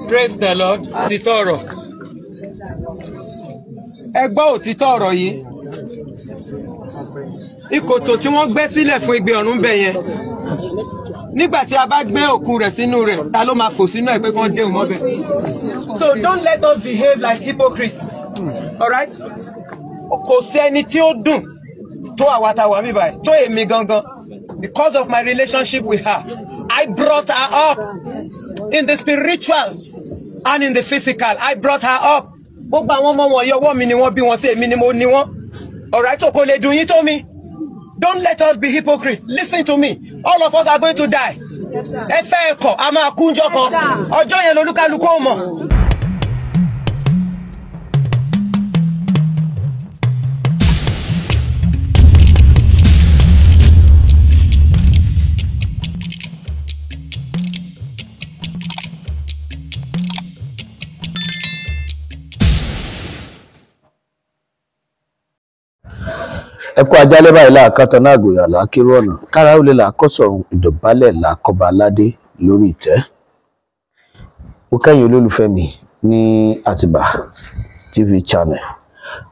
Praise the Lord. Òtítọ́ ọ̀rọ̀. Ẹ gbọ́ òtítọ́ ọ̀rọ̀ yìí. Ìkòtò tí wọ́n gbẹ́ sílẹ̀ fún Igbe Ọ̀run bẹ̀ yẹn. Nígbà tí a bá gbé òkú rẹ̀ sínú rẹ̀, ta ló máa fò sínú ẹ̀ pé kán déhùn mọ́bẹ̀? So don't let us behave like hypocrites. Alright? Kò sí ẹni tí ó dùn tó àwa tá wà mí báyìí, tó èmi gangan. Because of my relationship with her, I brought her up in the spiritual and in the physical. I brought her up. Gbogbo àwọn ọmọ wọ̀nyí ọwọ́ mi ni wọ́n bí wọn sí, èmi ni mo ní wọ́n. Alright, so kò lè dùn yín tó mi. Don't let us be hypocrites. Listen to me. All of us are going to die. Ẹ fẹ́ ẹ̀kọ́, a máa kú ńjọ́ kan. Ọjọ́ yẹn lolúkálukú ó mọ̀. Ẹ kú ajálẹ̀ báyìí láàkátà náà àgòyà làákérò ọ̀nà kára ó lè làákọ́sọ̀rùn ìdọ̀bálẹ̀ làákọ́ba aládé lórí ìtẹ́. Mo kẹ́yìn olólùfẹ́ mi ní Àtìbà TV channel.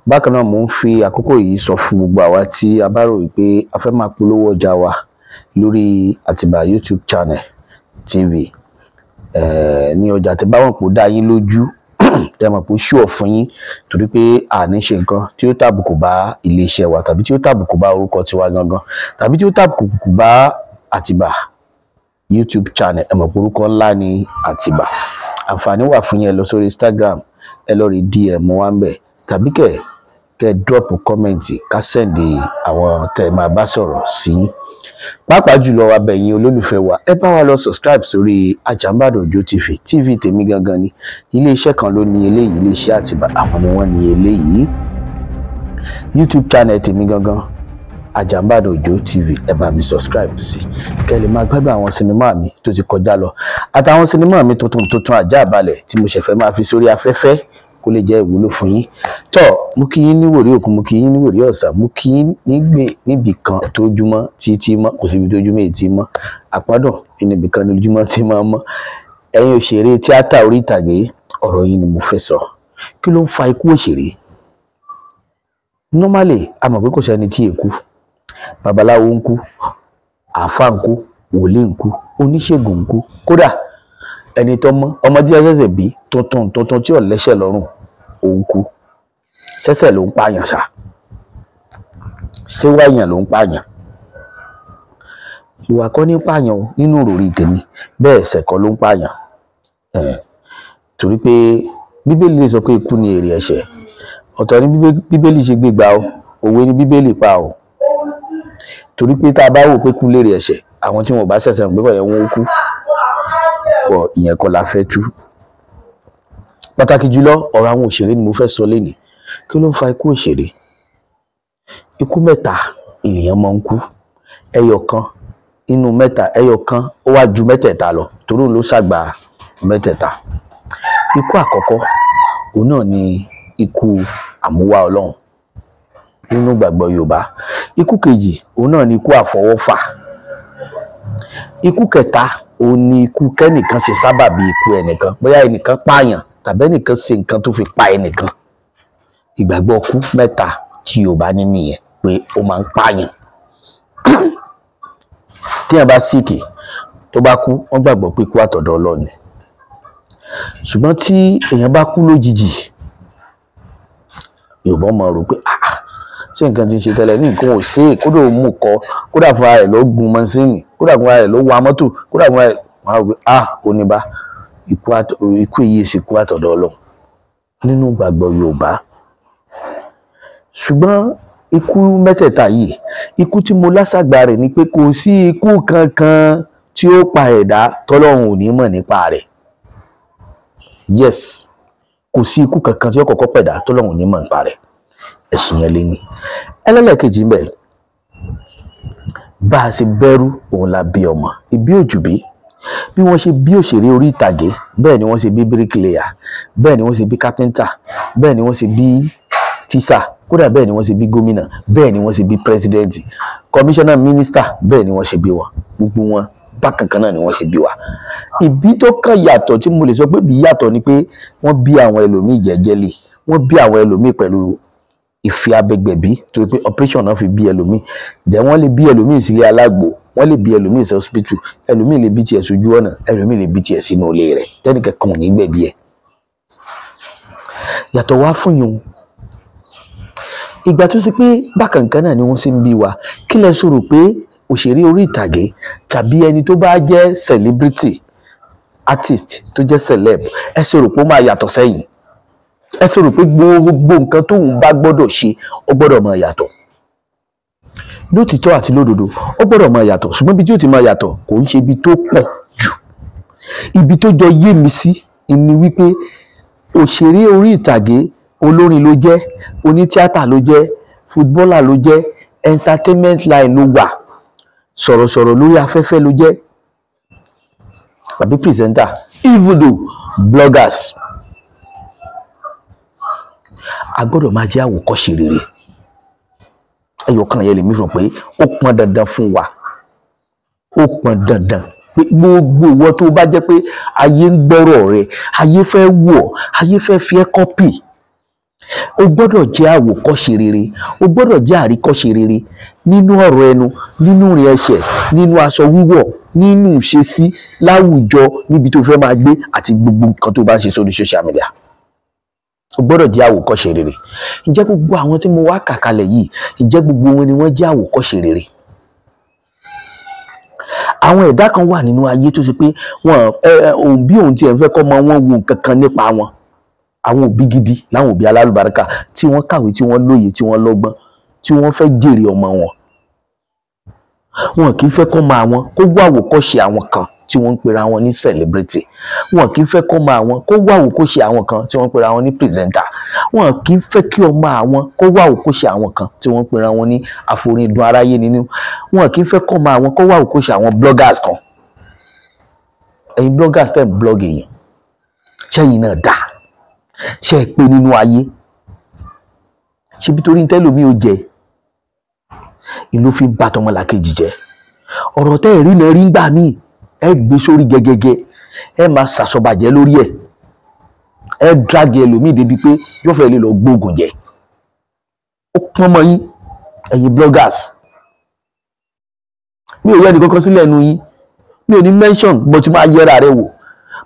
Bákan náà mò ń fi àkókò yìí sọ fún gbogbo àwa tí a bá rò wípé a fẹ́ máa polówó ọjà wa lórí Àtìbà YouTube channel TV. Ní ọjà tí bá wọn kò dá yín lójú, tẹ́ mọ̀ pé ó ṣùọ̀ fún yín, torí pé àní ṣe nǹkan tí ó tàbùkù bá iléeṣẹ́ wa tàbí tí ó tàbùkù bá orúkọ tiwa gangan tàbí tí ó tàbùkù bá Àtìbà YouTube channel. Ẹ mọ̀ pé orúkọ ńlá ni Àtìbà. Àǹfààní wà fún yín, ẹ lọ sórí Instagram, ẹ lọ rí DM wa ń bẹ̀ tàbí kẹ́ drop comment ká sẹ́ndì àwọn tẹ́ ẹ máa bá sọ̀rọ̀ sí. Pàápàá jùlọ abẹ̀yìn olólùfẹ́ wa, ẹ bá wa lọ subscribe sórí Àjàǹbàdàn Òjó TV. TV tèmi gangan ni, iléeṣẹ́ kan ló ní eléyìí, iléeṣẹ́ Àtìbà àwọn ni wọ́n ní eléyìí. YouTube channel tèmi gangan Àjàǹbàdàn Òjó TV, ẹ bá mi subscribe sí kẹ́ lè máa gbádùn àwọn sinimá mi tó ti kọjá lọ àtàwọn sinimá mi tuntun tuntun àjá àbálẹ̀ tí mo ṣẹ̀fẹ̀ máa fi sórí afẹ́fẹ́ kó lè jẹ́ ìwúlò fún yín. Tọ́ mo kí yín ní wòrí òkun, mo kí yín ní wòrí ọ̀sà, mo kí yín nígbè níbì kan tó júmọ́ tí mọ́, kò síbi tó júmọ́ èyí tí mọ́, àpádùn níbì kan ní ojúmọ́ tí máa mọ́. Ẹ̀yin òṣèré tíátà orí ìtàgé, ọ̀rọ̀ yín ni mo fẹ́ sọ. Kí ló ń fa ikú òṣèré? Normally a mọ̀ pé kò sẹ́ni tí èkú. Babaláwo ń kú, àáfàá ń kú, wòlíì ń kú, oníṣègùn ń kú, kódà ẹni tó mọ́ ọmọ tí ṣẹ̀ṣẹ̀ bí tuntun tuntun tí ò lẹ́sẹ̀ lọ́rùn òun kú. Ṣẹ̀ṣẹ̀ ló ń pààyàn ṣá, ṣé wáyàn ló ń pààyàn? Ìwà kọ́ ní pààyàn o nínú òròrí tèmi, bẹ́ẹ̀ ẹ̀ṣẹ̀ kọ́ ló ń pààyàn. Torí pé Bíbélì lè sọ pé ikú ni èrè ẹ̀ṣẹ̀. Ọ̀tọ̀ ni Bíbélì ṣe gbégbá o, òwe ni Bíbélì pa o. Torí pé tá a bá wò pé kú lèrè ẹ̀ṣẹ̀, àwọn tí wọn ò bá ṣẹ̀ṣẹ̀ ń gbé bọ̀ yẹn wọn ó kú. Bọ̀ ìyẹn kọ́ la fẹ́ tú. Pàtàkì jùlọ ọ̀rọ̀ àwọn òṣèré ni mo fẹ́ sọ lénìí. Kí ló ń fa ikú òṣèré? Ikú mẹ́ta ènìyàn máa ń kú. Ẹyọ kan inú mẹ́ta, ẹyọ kan ó wá ju mẹ́tẹ̀ẹ̀ta lọ torí òun ló ṣàgbà mẹ́tẹ̀ẹ̀ta. Ikú àkọ́kọ́ òun náà ni ikú àmúwá Ọlọ́run nínú ìgbàgbọ́ Yorùbá. Ikú kejì òun náà ni ikú àfọwọ́fà. Ikú kẹta òun ni ikú kẹ́nìkan ṣe sábàbí ikú ẹnìkan, bóyá ẹnìkan pààyàn tàbí ẹnìkan ṣe nǹkan tó fi pa ẹnìkan. Ìgbàgbọ́ kú mẹ́ta tí Yorùbá ní nìyẹn pé ó máa ń pààyàn. Téèyàn bá síìkì tó bá kú, wọ́n gbàgbọ́ pé ikú àtọ̀dọ̀ Ọlọ́run ni. Ṣùgbọ́n tí èèyàn bá kú lójijì, Yorùbá máa rò pé ṣé nǹkan tí ń ṣe tẹ́lẹ̀ ní nǹkan ò ṣe é, kódà ó mú kọ, kódà fúnra rẹ̀ ló gun mọ́sìnì, kódà fúnra rẹ̀ ló wa mọ́tò, kódà fúnra rẹ̀ wọ́n á rò pé ó ní bá ikú èyí ṣe ikú àtọ̀dọ̀ Ọlọ́run nínú ìgbàgbọ́ Yorùbá. Ṣùgbọ́n ikú mẹ́tẹ̀ẹ̀ta yìí, ikú tí mo lásàgbà rẹ̀ ni pé kò sí ikú kankan tí ó pa ẹ̀dá tọ́lọ́run ò ní mọ̀ nípa rẹ̀. Yes, kò sí ikú kankan tí ó kọ́kọ́ pẹ̀dá tọ́lọ́run ò ní mọ̀ nípa rẹ̀. Ẹ̀sìn yẹn lé ní. Ẹlẹ́lẹ́kejì ń bẹ, bá a ṣe bẹ̀rù òun la bí ọmọ, ìbí òjùbí. Bí wọ́n ṣe bí òṣèré orí ìtàgé, bẹ́ẹ̀ ni wọ́n ṣe bí bíríkìlẹ̀yà, bẹ́ẹ̀ ni wọ́n ṣe bí kápẹ́ńtà, bẹ́ẹ̀ ni wọ́n ṣe bí tíṣà, kódà bẹ́ẹ̀ ni wọ́n ṣe bí gómìnà, bẹ́ẹ̀ ni wọ́n ṣe bí pírẹsidẹ́ǹtì, kọmíṣánná, mínísítà, bẹ́ẹ̀ ni wọ́n ṣe bí wọn. Gbogbo wọn Bákan kan náà ni wọ́n ṣe bí wa. Ìbí tó kàn yàtọ̀ tí mo lè sọ pé bí yàtọ̀ ni pé wọ́n bí àwọn ẹlòmíì jẹ́jẹ́lì, wọ́n bí àwọn ẹlòmíì pẹ̀lú ìfi abẹgbẹ̀bí, torí pé operation náà fi bí ẹlòmíì. Dẹ̀ wọ́n lè bí ẹlòmíì sílé alágbo, wọ́n lè bí ẹlòmíì sí hospital, ẹlòmíì lè bí tiẹ̀ sójú ọ̀nà, ẹlòmíì lè bí tiẹ̀ sínú ilé rẹ̀, tẹ́nìkan kan ò ní gbẹ̀bí ẹ̀. Yàtọ̀ wá fún yun. Ìgbà tó ṣe pé bákan kan náà ni wọ́n ṣe ń bí wa, kí lẹ sọ̀rọ̀ pé òṣèré orí ìtàgé tàbí ẹni tó bá jẹ́ celebrity artist tó jẹ́ celeb, ẹ sọ̀rọ̀ pé ó máa yàtọ̀ sẹ́yìn? Ẹ sọ̀rọ̀ pé gbogbo nǹkan tóun bá gbọ́dọ̀ ṣe, ó gbọ́dọ̀ máa yàtọ̀? Lótìtọ́ àti lódodo, ó gbọ́dọ̀ máa yàtọ̀, ṣùgbọ́n ibi tí ó ti máa yàtọ̀ kò ń ṣe ibi tó pọ̀ jù. Ibi tó jọ yé mi sí ni wípé òṣèré orí ìtàgé, olórin ló jẹ́, onítíátà ló jẹ́, footballer ló jẹ́, entertainment line ló wà, sọ̀rọ̀sọ̀rọ̀ lórí afẹ́fẹ́ ló jẹ́, tàbí presenter, even though bloggers, a gbọ́dọ̀ máa jẹ́ àwòkọ́ṣe rere. Ẹyọkan yẹn lèmi rò pé ó pọn dandan fún wa. Ó pọn dandan pé gbogbo ìwọ tó bá jẹ́ pé ayé ń gbọ́rọ̀ rẹ, ayé fẹ́ wò ọ́, ayé fẹ́ fi ẹ́ copy, o gbọ́dọ̀ jẹ́ àwòkọ́ṣe rere, o gbọ́dọ̀ jẹ́ àríkọ́ṣe rere nínú ọ̀rọ̀ ẹnu, nínú ìrìn ẹsẹ̀, nínú aṣọ wíwọ̀, nínú ìṣesí láwùjọ, níbi tó fẹ́ máa gbé àti gbogbo nǹkan tó bá ń ṣe sórí social media. O gbọ́dọ̀ jẹ́ àwòkọ́ṣe rere. Ǹjẹ́ gbogbo àwọn tí mo wá kà kalẹ̀ yìí, ǹjẹ́ gbogbo wọn ni wọ́n jẹ́ àwòkọ́ṣe rere? Àwọn ẹ̀dá kan wà nínú ayé tó ṣe pé wọn òbí òun tiẹ̀ fẹ́ kọ́ mọ wọn wo nǹkan kan nípa wọn. Àwọn òbí gidi, láwọn òbí alálùbáríkà tí wọ́n kàwé, tí wọ́n lóye, tí wọ́n lọ́gbọ́n, tí wọ́n fẹ́ jèrè ọmọ wọn, wọn kì í fẹ́ kọ́ máa wọn kó wá àwòkọ́ṣe àwọn kan tí wọ́n ń pera wọn ní celebrity. Wọn kì í fẹ́ kọ́ máa wọn kó wá àwòkọ́ṣe àwọn kan tí wọ́n ń pera wọn ní presenter. Wọn kì í fẹ́ kí ọmọ àwọn kó wá àwòkọ́ṣe àwọn kan tí wọ́n ń pera wọn ní àforìndùn aráyé nínú. Wọn kì í fẹ́ kọ́ máa wọn kó wá àwòkọ́ṣe àwọn bloggers kan. Ẹ̀yin bloggers tẹ̀ ń blog èèyàn, ṣẹ́yìn náà dáa? Ṣe é pé nínú ayé ṣebí torí tẹ́lòmí ò jẹ ìlú fi ń bá tọmọlàkejì jẹ? Ọ̀rọ̀ tẹ́ ẹ̀ rí náà rí ń gbà míì, ẹ gbé sórí gẹ́gẹ́gẹ́, ẹ máa ṣàṣọbàjẹ́ lórí ẹ̀, ẹ drag ẹlòmíì débi pé yóò fẹ́ lè lọ gbóògùn jẹ. Ó pọ́n mọ́ yín, ẹ̀yin bloggers. Mi ò yẹ ẹnì kankan sílẹ̀ nu yín, mi ò ní mention bó ti máa yẹra rẹ wò.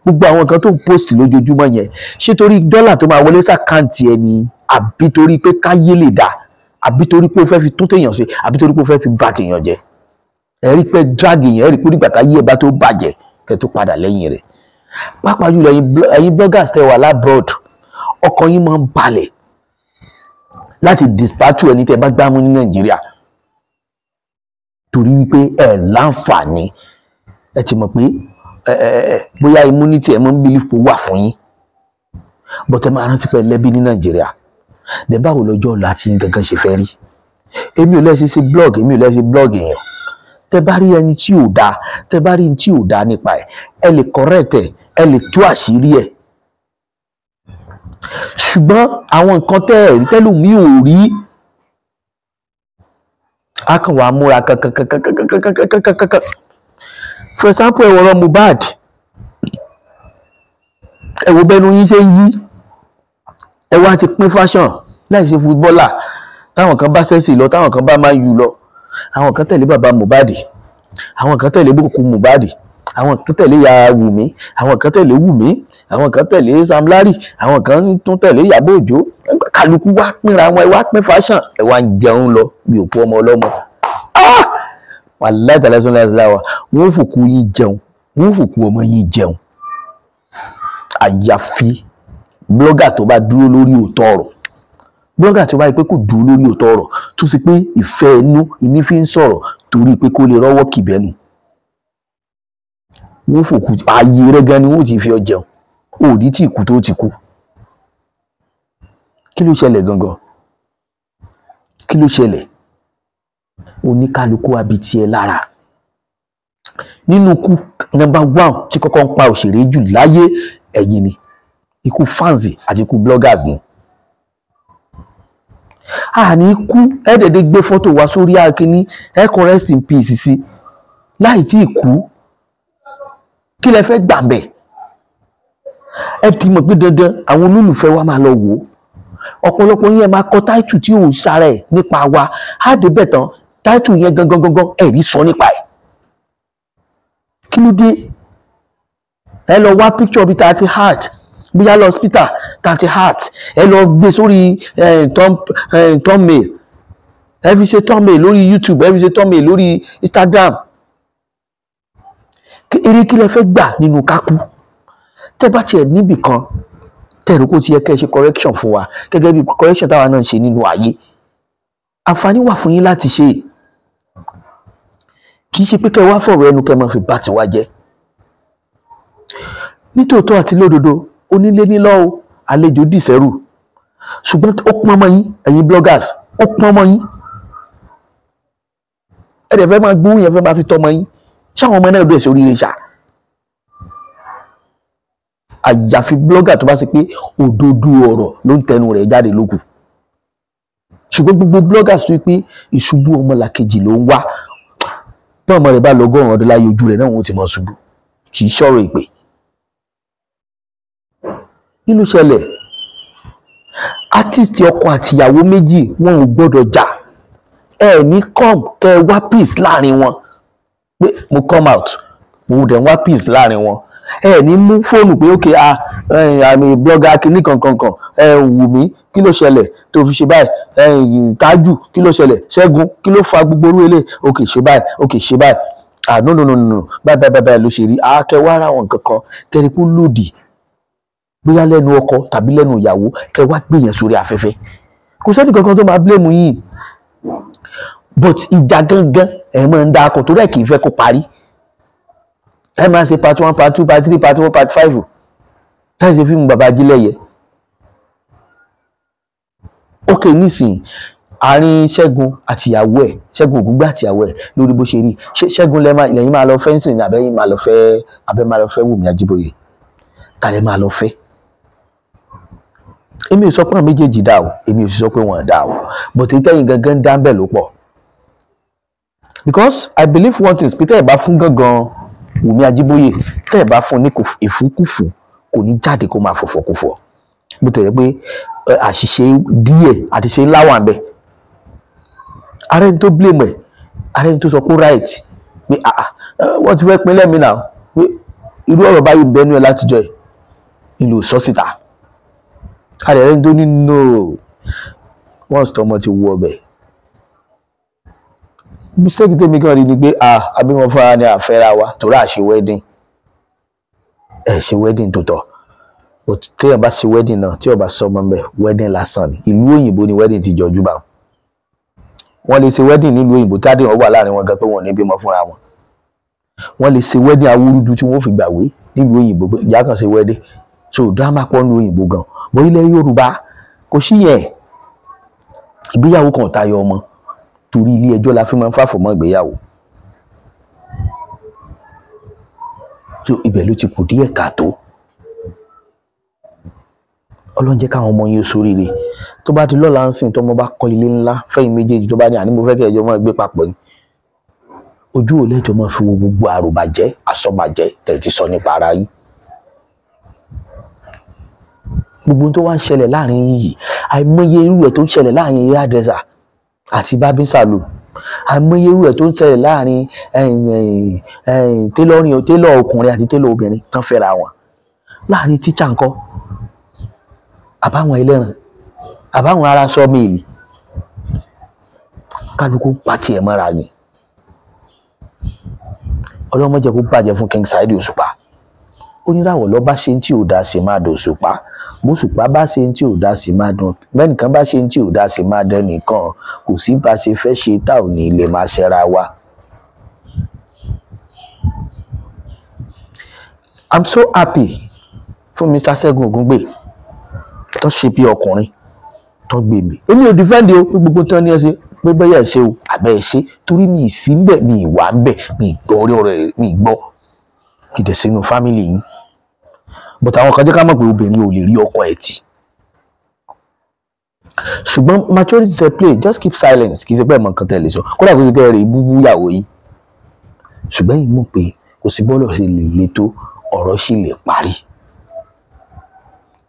Gbogbo àwọn nǹkan tó ń post lójoojúmọ́ yẹn, ṣé torí dọ́là tó máa wọlé s'account ẹ ni, àbí torí pé káyé lè dà, àbí torí pé ó fẹ́ fi tún tèèyàn ṣe, àbí torí pé ó fẹ́ fi bà tèèyàn jẹ́? Ẹ rí pé drag yẹn, ẹ rí pé nígbà táyé ẹ bá tó bàjẹ́ kẹ́ tó padà lẹ́yìn rẹ̀. Pàápàá jùlọ ẹ̀yin bloggers tẹ́ wà l'abroad, ọkàn yín máa ń balẹ̀ láti dispatch ẹni tẹ́ bá gbámú ní Nàìjíríà, torí wípé ẹ láǹfààní, ẹ ti mọ̀ pé ẹ bóyá immunity ẹ máa ń believe pé ó wà fún yín, but ẹ máa rántí pé lẹ́bí ní Nàìjíríà. Dẹ̀ báwo lọ́jọ́ ọ̀la tí yín gangan ṣe fẹ́ rí? Èmi ò lẹ́sẹ̀ ṣe blog, èmi ò lẹ́sẹ̀ blog èèyàn. Tẹ́ bá rí ẹni tí ò dáa, tẹ́ bá rí ẹni tí ò dáa nípa ẹ̀, ẹ lè correct ẹ, ẹ lè tú àṣírí ẹ̀. Ṣùgbọ́n àwọn nǹkan tẹ́ ẹ̀ rí tẹ́lòmíì ò rí, á kàn wá múra kankankankankankankankankankan. For example, ẹ wọ̀rọ̀ Mohbad, ẹ wo bẹ́nu yín ṣe ń yí, ẹ wá ti pín fashion láì ṣe footballer, táwọn kan bá Chelsea lọ, táwọn kan bá Man U lọ, àwọn kan tẹ̀lé bàbá Mohbad, àwọn kan tẹ̀lé bùkún Mohbad, àwọn kan tẹ̀lé ya Wùmí, àwọn kan tẹ̀lé Wùmí, àwọn kan tẹ̀lé Sam Larry, àwọn kan tún tẹ̀lé Ìyábọ̀ Òjó. Kálukú wá pínra wọn, ẹ wá pín fashion, ẹ wá ń jẹun lọ bí òkú ọmọ ọlọ́mọ. Wàláì tàlẹ́sùn láìsíláwà, wọ́n fòkú yín jẹun, wọ́n fòkú ọmọ yín jẹun. Àyàfi blogger tó bá dúró lórí òótọ́ ọ̀rọ̀. Blogger tó bá rí pé kò dúró lórí òótọ́ ọ̀rọ̀, tó sì pé ìfẹ́ ẹnu ìní fi ń sọ̀rọ̀ torí pé kó lè rọ́wọ́ kìbẹ́nu, wọ́n fòkú ààyè rẹ gan ni wọ́n ti fi ọ jẹun, òní tí ìkú tó ti kú. Kí ló ṣẹlẹ̀ gangan? Kí ló ṣẹlẹ̀? Oníkálukú abití ẹ lára. Nínú ikú number one tí kọ́kọ́ ń pa òṣèré jù láyé, ẹ̀yin ni. Ikú fans àti ikú bloggers ni. Àní ikú ẹ̀ẹ́dẹ̀dẹ̀ gbé fọ́tò wa sórí akíní, ẹ kọ rest in peace sí láì tí ì kú. Kí lẹ fẹ́ gbà bẹ̀? Ẹ ti mọ̀ pé dandan àwọn olólùfẹ́ wa máa lọ wò ó. Ọ̀pọ̀lọpọ̀ yẹn máa kọ táìtù tí ò sára ẹ̀ nípa wa. Á dé bẹ̀ tán, táìtù yẹn gangan gangan ẹ̀ ní sọ nípa ẹ̀. Kí ló dé? Ẹ lọ wá picture bíi thirty heart, bóyá lọ hospital thirty heart, ẹ lọ gbé sórí thumbnail, ẹ fi ṣe thumbnail lórí YouTube, ẹ fi ṣe thumbnail lórí Instagram. Eré kí lẹ fẹ́ gbà nínú kákú? Tẹ́ bá tiẹ̀ níbì kan tẹ̀rù kó ti yẹ kẹ́ ẹ ṣe correction fún wa, gẹ́gẹ́ bí correction táwa náà ń ṣe nínú ayé, àǹfààní wà fún yín láti ṣe. Kì í ṣe pé kẹ́ ẹ wá fọ̀rọ̀ ẹnu kẹ́ ẹ máa fi bá tiwa jẹ́. Nítòótọ́ àti lódodo, onílé nílọ́ o, àlejò dìsẹ́rù, ṣùgbọ́n ó pọ́n mọ́ yín, ẹ̀yin bloggers, ó pọ́n mọ́ yín. Ẹ dẹ̀ fẹ́ máa gbóhùn yẹn, fẹ́ máa fi tọ́ ọmọ yín. Ṣáwọn ọmọ náà dẹ̀ sí oríire ṣá? Àyàfi blogger tó bá ṣe pé òdodo ọ̀rọ̀ ló ń tẹnu rẹ̀ jáde lókù. Ṣùgbọ́n gbogbo bloggers tó pé ìṣubú ọmọlàkejì ló ń wá, bí ọmọ rẹ̀ bá lọ 100 ọdún láyé, ojú rẹ̀ náà wọ́n ti mọ̀ ṣubú. Kì í ṣọ̀rọ̀ ìpè. Kí ló ṣẹlẹ̀? Artist ọkọ àtìyàwó méjì wọn ò gbọ́dọ̀ jà. Ẹ ní come kẹ wá peace láàrin wọn, pé mo come out, mo dẹ̀ wá peace láàrin wọn. Ẹ ní mú fóònù pé ok, ah, àmì blogger kìíní kankankan, ẹ wù mí, kí ló ṣẹlẹ̀ tó fi ṣe báyìí? Ẹ Tájù, kí ló ṣẹlẹ̀? Ṣẹ́gun, kí ló fa gbogbo orú ilé? Ok, ṣe báyìí, ok, ṣe báyìí, ah, no, no, no, no, báyìí báyìí báyìí ló ṣe rí. Akẹwà ara àwọn nǹkan kan tẹ̀rí kó lòdì, bóyá lẹ́nu ọkọ tàbí lẹ́nu ìyàwó, kẹ wá gbé yẹn sórí afẹ́fẹ́. Kò sẹ́ni kankan tó máa blame yín, but ìjà gangan ẹ̀ máa ń da akọ torí ẹ̀ kì í fẹ́ kó parí. Ẹ máa ṣe part 1, part 2, part 3, part 4, part 5, láì ṣe fíìmù Bàbá Ajílẹ̀yẹ. Ok, nísìnyí, àárín Ṣẹ́gun àtìyàwó ẹ̀, Ṣẹ́gun Ògúngbà àtìyàwó ẹ̀, lórí bó ṣe rí, ṣé Ṣẹ́gun lẹ́yìn máa lọ fẹ́ ńsìn ní àbẹ́yìn máa lọ fẹ́, abẹ́ máa lọ fẹ́ Wùmí Ajíbóyè? Tàlẹ́ máa lọ fẹ́? Èmi ò sọ pé àwọn méjèèjì dá o, èmi ò sì sọ pé wọn dá o, but èyí tẹ́yìn gangan dá ń bẹ̀ ló pọ̀, because I believe one thing, pé tẹ́ ẹ̀ bá fún gangan Wùmí Ajíbóyè, tẹ́ ẹ̀ bá fún ní ìfúnkúfún, kò ní jáde kó máa fọ̀fọ̀kúfọ̀. Bó tẹ̀ yẹ pé àṣìṣe díẹ̀, àṣìṣe ńlá wà ń bẹ̀. Ààrẹ ni tó blame ẹ̀, ààrẹ ni tó sọ pé right, pé ah, wọ́n ti fẹ́ pín lẹ́mìí náà, pé irú ọ̀rọ̀ báyìí ń bẹnu ẹ̀ látijọ́ ẹ̀ ìlú sọ síta. Ààrẹ ni tó ní no, once tọmọ ti wọ ọbẹ̀. Mistake tèmi kàn rí ni pé ah, abímọ fúnra ni àfẹ́ra wa, torí àṣe wedding, ẹ̀ ṣe wedding tó tọ́. But téèyàn bá ṣe wedding náà, tí ó bá sọ ọmọ mbẹ, wedding lásán ni. Ìlú òyìnbó ni wedding ti jọjú bá wọn. Lè ṣe wedding nílùú òyìnbó tádé wọn wà láàrin wọn gan pé wọn ò ní bímọ fúnra wọn. Wọn lè ṣe wedding awúrúdu tí wọn ò fi gbàwé nílùú òyìnbó pé ìyá kan ṣe wedding. So drama pọ̀ nílùú òyìnbó gan bọ́. Ilẹ̀ Yorùbá kò sí yẹn. Ìgbéyàwó kan ò tayọ ọmọ, torí ilé ẹjọ́ la fi máa ń fàfọ̀ mọ́ ìgbéyàwó. So ibẹ̀ ló ti kù díẹ̀ káàtó. Ọlọ́run jẹ́ káwọn ọmọ yín sóríire. Tó bá di lọ́la ń sìn, tọmọ bá kọ́ ilé ńlá fẹ́yìn méjèèjì, tó bá ní àní mo fẹ́ kí ẹjọ́ máa gbé papọ̀ ni, ojú ò lẹ́jọ́ máa fi wo gbogbo àròbàjẹ́ àsọbàjẹ́ tẹ̀ ti sọ nípa ara yín, gbogbo tó wá ń ṣẹlẹ̀ láàrin yìí? Àìmọye irú ẹ̀ tó ń ṣẹlẹ̀ láàrin hairdresser àti barbing salon, àìmọye irú ẹ̀ tó ń ṣẹlẹ̀ láàrin tailoring, tailor ọkùnrin àti tailor obìnrin tán fẹ́ra wọn, láàrin tíṣà ńkọ́, àbáwọn ẹlẹ́ran, àbáwọn ará sọ́ọ̀mìlì. Kálukú pa tiẹ̀ mọ́ra ni. Ọlọ́mọ jẹ́ kó bàjẹ́ fún King Saheed Òṣùpá. Oníràwọ̀ lọ bá ṣe ń tí ò dá sí máa dùn Òṣùpá, bóṣùpá bá ṣe ń tí ò dá sí máa dùn, bẹ́nìkan bá ṣe ń tí ò dá sí máa dẹ́ nìkan. Kò sí bá ṣe fẹ́ ṣe tá ò ní lè máa ṣẹra wa. I'm so happy fún Mr. Ṣẹ́gun Ògúngbè tó ṣe bí ọkùnrin tó gbé mi. Èmi ò defend o pé gbogbo tán ní ẹ ṣe pé bẹ́ẹ̀ ẹ ṣe o àbẹ́ ẹ ṣe, torí mi ì sí ń bẹ̀, mi ì wà ń bẹ̀, mi ì gbọ́ orí ọ̀rọ̀ rẹ̀, mi ì gbọ́ kìdẹ̀ sínú family yìí. But àwọn kan jẹ́ ká mọ̀ pé obìnrin ò lè rí ọkọ ẹ̀ tì, ṣùgbọ́n maturity tẹ play, just keep silence. Kì í ṣe pé ẹ̀ mọ̀ nǹkan tẹ́ lè sọ, kódà kó ṣe kẹ́ ẹ rè búbú ìyàwó yìí, ṣùgbọ́n yìí mọ̀ pé kò sí bọ́ọ̀lù ṣe lè le tó. ọ̀rọ̀ sì lè parí.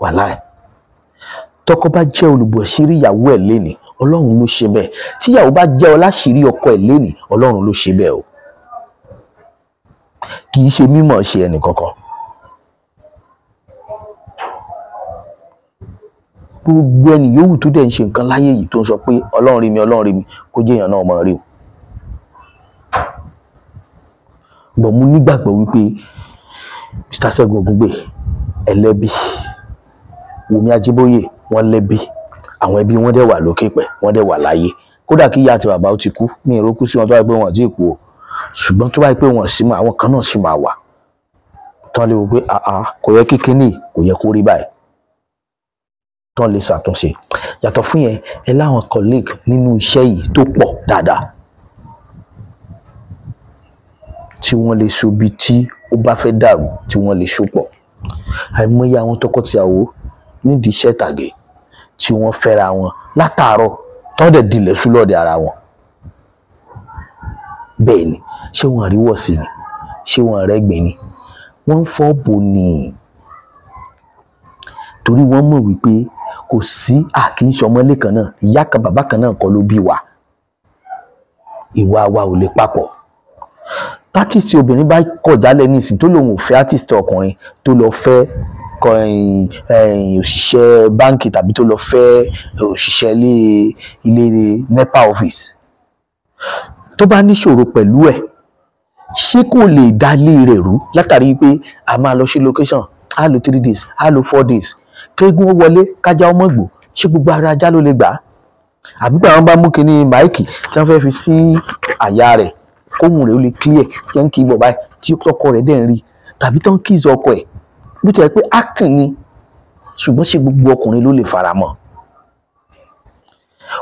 Wàláì, tọkọ bá jẹ́ olùbọ̀ṣírí ìyàwó ẹ̀ lénìí, Ọlọ́run ló ṣe bẹ́ẹ̀. Tíyàwó bá jẹ́ ọláṣírí ọkọ ẹ̀ lénìí, Ọlọ́run ló ṣe bẹ́ẹ̀ o. Kì í ṣe mímọ̀ ṣe ẹnì kankan. Gbogbo ẹni yòówù tó dẹ̀ ń ṣe nǹkan láyé yìí tó ń sọ pé Ọlọ́run rí mi, Ọlọ́run rí mi, kó jẹ́ èèyàn náà mọ̀ rí o. Bọ̀ mo nígbàgbọ́ wípé Mr. Ṣẹ́gun Ògúngbè ẹlẹ́bí, Wùmí Ajíbóyè wọ́n lẹ́bí, àwọn ẹbí wọn dẹ̀ wà lókè pẹ̀, wọ́n dẹ̀ wà láyé. Kódà kí ìyá àti bàbá ó ti kú, mi ì rókú sí wọn tó bá pé wọn àti ìkú o, ṣùgbọ́n tó bá pé wọn sì mọ àwọn kan náà sì máa wà tán lè wò pé àá kò yẹ kí kíní kò yẹ kó rí báyìí, tán lè ṣàtúnṣe. Yàtọ̀ fún yẹn, ẹ láwọn colleague nínú iṣẹ́ yìí tó pọ̀ dáadáa tí wọ́n lè so bí tí ó bá fẹ́ dàrú, tí wọ́n lè so pọ̀. Àìmọye àwọn tọkọtìyàwó nídìí iṣẹ́ ìtàgé tí wọ́n fẹ́ra wọn látàárọ̀ tán dẹ̀ dilẹ̀ sú lọ́ọ̀dẹ̀ ara wọn. Bẹ́ẹ̀ ni, ṣé wọ́n rí wọ̀sí ni? Ṣé wọ́n rẹ́gbìn ni? Wọ́n ń fọ́ bò ní, torí wọ́n mọ̀ wípé kò sí àkíńṣọmọlé kan náà, ìyá kan bàbá kan náà kọ́ ló bí wa, ìwà wa ò lè papọ̀. Artist obìnrin bá kọ̀ jálẹ̀ nísìn tó lòun ò fẹ́ artist ọkùnrin tó lọ fẹ́ òṣìṣẹ́ báǹkì tàbí tó lọ fẹ́ òṣìṣẹ́ ilé NEPA office, tó bá níṣòro pẹ̀lú ẹ̀, ṣé kò lè dá ilé rẹ̀ rú látàrí pé a máa lọ sí location, a lò 3 days, a lò 4 days, kéégún ó wọlé kájá ọmọ gbò, ṣé gbogbo ara ajá ló lè gbà á? Àbí pé àwọn bá mú kinní máìkì tí wọ́n fẹ́ fi sí àyà rẹ̀ kóhùn rẹ̀ ó lè clear, tí wọ́n ń kí bọ̀ báyìí tí ọkọ rẹ̀ dẹ̀ ń rí, tàbí tó ń kíìsì ọkọ ẹ̀, bó ti yẹ pé acting ni, ṣùgbọ́n ṣé gbogbo ọkùnrin ló lè fara mọ́?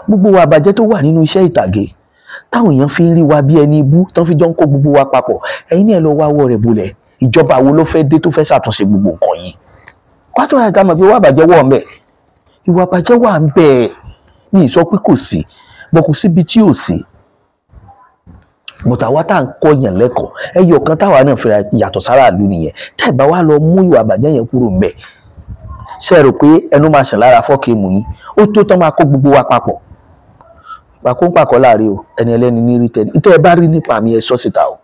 Gbogbo wa àbàjẹ́ tó wà nínú iṣẹ́ ìtàgé táwọn èèyàn fi ń rí wa bí ẹni ibú, tán fi jọ ń kó gbogbo wa papọ̀, ẹ̀yin náà lọ wá wọ́ rẹ̀ bolẹ̀. Ìjọba wo ló fẹ́ dé tó fẹ́ ṣàtúnṣe gbogbo nǹkan yìí? Kwátó ra ìta mọ̀ pé ìwà àbàjẹ́ wà ń bẹ̀, ìwà àbàjẹ́ wà ń bẹ̀. Mi ì sọ pé kò sí, bọ̀ kò síbi tí ò sí. Bọ̀tà wa tá à ń kọ́ yàn lẹ́kọ̀ọ́, ẹyọ kan táwa náà fẹ́ra yàtọ̀ sára ìlú nìyẹn. Tá ì bá wa lọ mú ìwà àbàjẹ́ yẹn kúrò ń bẹ̀, ṣé ẹ rò pé ẹnu máa ṣàn lára fọ́ọ̀kì mú yín? Ó tó tán máa kó gbogbo wa papọ̀. Pàkó ń pàkọ́ láàrin o, ẹni ẹlẹ́ni ní rí tẹ́ni. Ìtẹ́ ẹ bá rí nípa mi, ẹ sọ síta o.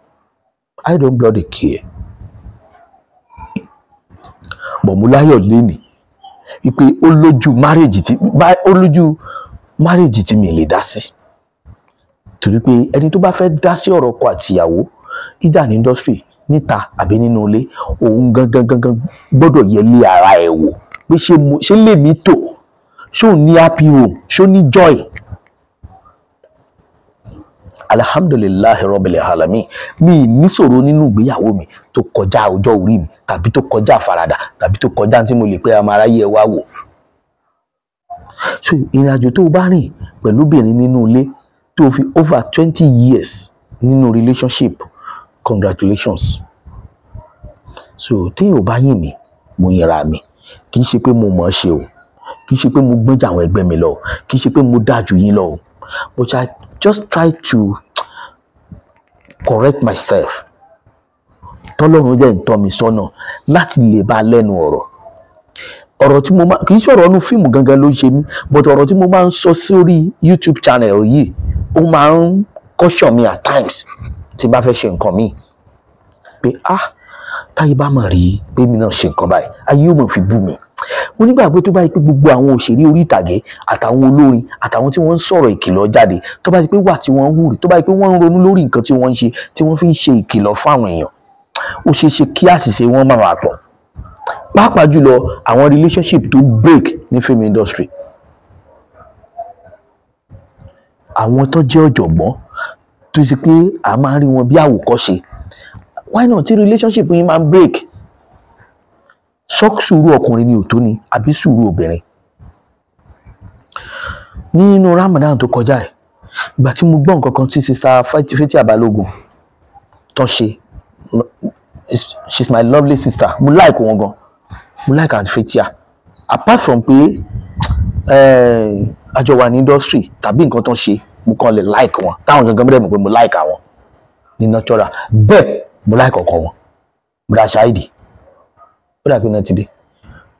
I don't bloody care. Bọ̀ mo láyọ̀ lénìí wípé ó lójú marriage tí ó lójú marriage tí mi lè dá sí, torí pé ẹni tó bá fẹ́ dá sí ọ̀rọ̀ ọkọ àtìyàwó, either ní industry níta àbí nínú ilé, òun gangan gangan gbọ́dọ̀ yẹ lé ara ẹ̀ wò pé ṣé mo ṣé lèmi tò, ṣé òun ní happy home, ṣé ó ní joy. Alhamdulillahi rabbil alamin, mi níṣòro nínú ìgbéyàwó mi tó kọjá ọjọ́ orí mi, tàbí tó kọjá àfaradà, tàbí tó kọjá tí mo lè pé ọmọ aráyé ẹ wá wò. So ìrìn àjò tó o bá rìn pẹ̀lú obìnrin nínú ilé tó fi over 20 years nínú relationship, congratulations. So téèyàn ò bá yìn mí, mo yìnra mi. Kì í ṣe pé mo mọ̀ ọ́ ṣe o, kì í ṣe pé mo gbọ́n jà àwọn ẹgbẹ́ mi lọ o, kì í ṣe pé mo dáa jù yín lọ o, but I just try to correct myself, tọ́lọ́run jẹ́ ń tọ́ mi sọ́nà láti lè bá lẹ́nu ọ̀rọ̀. Ọ̀rọ̀ tí mo máa, kì í ṣọ̀rọ̀ ọdún fíìmù gangan ló ń ṣe mí, but ọ̀rọ̀ tí mo máa ń sọ sórí YouTube channel yìí, ó máa ń caution me at times tí n bá fẹ́ ṣe nǹkan míì pé, ah, táyé bá mọ̀ rí pé mi náà ṣe nǹkan báyìí, ayé yóò mọ̀ fi bú mi. Mo nígbàgbọ́ tó bá yẹ pé gbogbo àwọn òṣèré orí ìtàgé àtàwọn olórin àtàwọn tí wọ́n ń sọ̀rọ̀ ìkìlọ̀ jáde, tó bá yẹ pé wà tí wọ́n ń hùrì, tó bá yẹ pé wọ́n ń ronú lórí nǹkan tí wọ́n ń ṣe tí wọ́n fi ń ṣe ìkìlọ̀ fún àwọn èèyàn, ó ṣeé ṣe kí àṣìṣe wọn má máa pọ̀, pàápàá jùlọ àwọn relationship tó break ní film industry. Àwọn tó jẹ́ ọ̀jọ̀gbọ́n tó ṣe pé a máa ń rí wọn bí àwòkọ́ṣe, why not tí relationship yín máa ń break? Sọ sùúrù ọkùnrin ni ò tó ni, àbí sùúrù obìnrin? Nínú Ramadan tó kọjá ẹ̀, ìgbà tí mo gbọ́ nǹkan kan tí Sister Fathia Balogun tó ṣe, she's my lovely sister, mo like wọn gan, mo like Aunty Fathia. Apart from pé àjọ wà ní industry tàbí nǹkan tó ń ṣe, mo kàn lè like wọn, táwọn gangan bẹ́ẹ̀ mọ̀ pé mo like àwọn ní natural. Bẹ́ẹ̀ mo like ọkọ wọn, Bùrọ̀dá Ṣáìdì. Ó dà pé náà ti dé.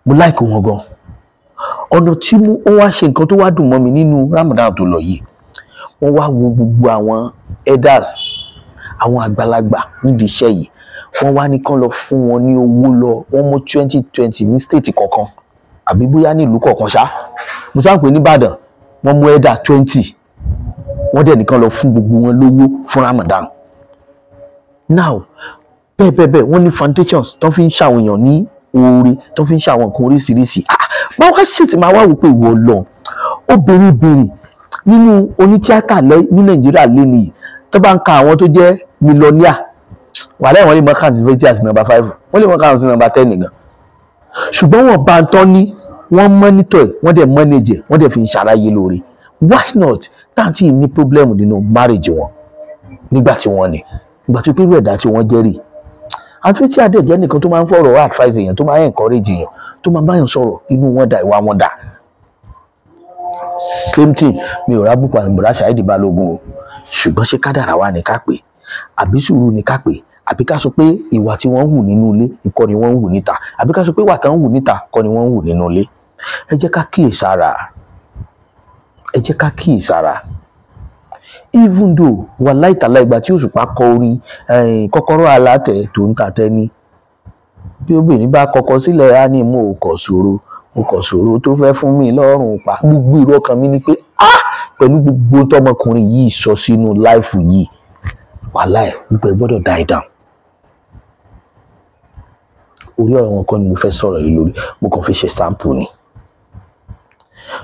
Mo like wọn gan. Ọ̀nà tí wọ́n wá ṣe nǹkan tó wá dùn mọ́ mi nínú Ramadan tó lọ yìí, wọ́n wá wo gbogbo àwọn elders, àwọn àgbàlagbà nídìí iṣẹ́ yìí, wọ́n wá ní kán lọ fún wọn ní owó lọ. Wọ́n mú 2020 ní state kọ̀ọ̀kan àbí bóyá ní ìlú kọ̀ọ̀kan ṣá. Mo sáà pé nìbàdàn wọ́n mú elder 20, wọ́n dẹ̀ nìkan lọ fún gbogbo wọn lówó fún Ramadan. Now bẹ́ẹ̀ bẹ́ẹ̀ bẹ́ẹ̀, wọ́n ní foundations tó fi ń ṣàwọn èèyàn ní oore, tó fi ń ṣàwọn nǹkan oríṣiríṣi. Máa wá ṣètì, máa wá wò pé ìwọ lọ obìnrin bìnrin nínú onítíátà ní Nàìjíríà lé nìyí tó bá ń ka àwọn tó jẹ́ millionaire wàhálà, wọ́n lè mọ count 20 àti number 5, wọ́n lè mọ count sí number 10 nìkan. Ṣùgbọ́n wọ́n bá ń tọ́ ní wọ́n monitor ẹ̀, wọ́n dẹ̀ manage ẹ̀, wọ́n dẹ̀ fi ń ṣàráyé lóore. Why not táǹtì ní problem nínú marriage wọn nígbà tí wọ́n ní ìgbà tó pé irú ẹ̀dá tí wọ́n jẹ́ rí? Àti tí adé jẹ́ nìkan tó máa ń fọ̀rọ̀ advice èèyàn, tó máa ń encourage èèyàn, tó máa ń báyàn sọ̀rọ̀, inú wọn dà, ìwà wọn dà. Same thing, mi ò rábùkù àgbọ̀dá Saheed Balógun o, ṣùgbọ́n ṣé kádàrá wa ní ká pè, àbí sùúrù ní ká pè, àbí ká sọ pé ìwà tí wọ́n ń hù nínú ilé ìkọ́ ni wọ́n ń hù níta, àbí ká sọ pé ìwà tí wọ́n ń hù níta kọ́ ni wọ́n ń hù nínú ilé? Ẹ jẹ́ ká kíyèsára, ẹ jẹ́ ká kíyèsára. Even though wàláì tàlá, ìgbà tí Òṣùpá kọ orin kọ́kọ́rọ́ alátẹ̀ tó ń ta tẹ́ni, bí obìnrin bá kọ́kọ́ sílẹ̀ á ní mo kọ̀ ṣòro, mo kọ̀ ṣòro tó fẹ́ fún mi lọ́rùn pa. Gbogbo èrò ọkàn mi ni pé ah, pẹ̀lú gbogbo tọmọkùnrin yìí sọ sínú life yìí, wàláì gbogbo ẹ gbọ́dọ̀ die down. Orí ọ̀rọ̀ wọn kọ́ ni mo fẹ́ sọ̀rọ̀ yìí lórí, mo kàn fi ṣe sample ni.